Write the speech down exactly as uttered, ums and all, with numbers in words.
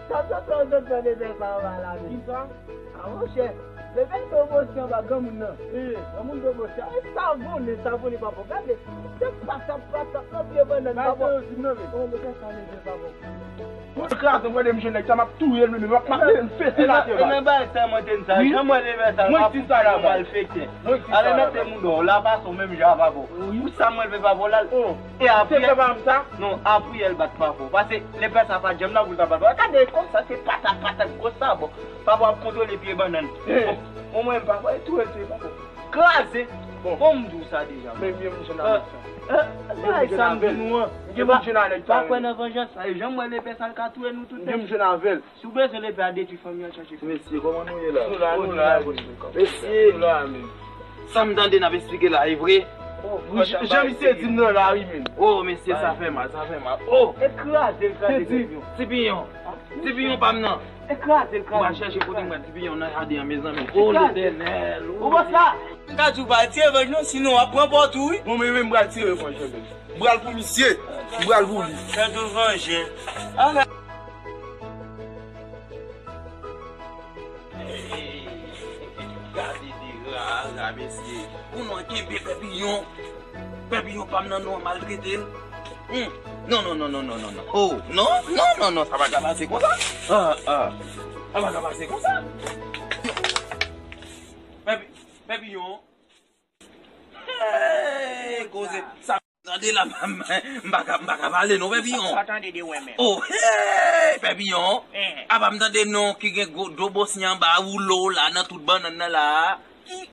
Sa tonton tonton de bèl pa anba la men. Kisa? A monchè, bebe do bosyan ba granmoun nan. Granmoun do bosyan. E savone, savone papa. Gade, se patap patap nan pye bannann papa. Mwen kraze mwen de m jwenn nèg sa m ap touye l menm m ap m ap fete l atè. E men bay sa mwen te n sa. Jan mwen leve sa l pa pou malfektè. Ale mete moun dò la fason menm jan a papa. Pou sa mwen leve papa la. E apre. Se pa m sa. Non, apre l bat papa. Paske lepè sa pa djanm nan pou l ta bat papa. Gade konsa se patat patat gwo sa bon. Papa ap kontwole pye bannann. Bon, mwen menm papa e tou retire papa. Kraze. Bon. Bon, m di w sa deja. Men vye m jwenn avèk sa. Bagay sa m di nou an. Vye m jwenn avèk sa. Pa kwè nan vanjans sa. E jan m wè lepè sa l ka touye nou tout. Vye m jwenn avèk. Si w bezwen lepè a detwi fanmi an chache. Mesye, kòman nou ye la? Nou la, nou la. Mesye, nou la menm. Sa m tande n ap esplike la e vre? Jan misye di m nan la wi menm. Oh mesye sa fè mal, sa fè mal. Oh. E kraze l kraze Tipiyon. Tipiyon pa m nan. E kraze l kraze. M pa chèche kote m pran Tipiyon nan jaden an mezanmi. Oh Letènèl. Ou wè sa? M ta di w pa al tire vanj non, sinon w ap pran pòt ou wi. Bon men men m pral tire vanj mwen menm. M pral pou misye. M pral pou li. Fè tou vanje. Ala. Gade de rara mesye. Pou nou kenbe Pèpiyon. Pèpiyon pa m nan nou an maltrete l. Hmm. Non, non, non, non, non, non, non. Oh, non, non, non, non. Sa pa ka pase konsa. Ah, ah. Sa pa ka pase konsa. Pèpi, Pèpiyon. Hey, koze. Sa Tande la, m pa ka, m pa ka pale non, Pèpiyon. Sa tande de wè menm. Oh, hey, Pèpiyon. Apa m tande non ki gen gwo do bosyan anba woulo la nan tout bannann nan la. Ki,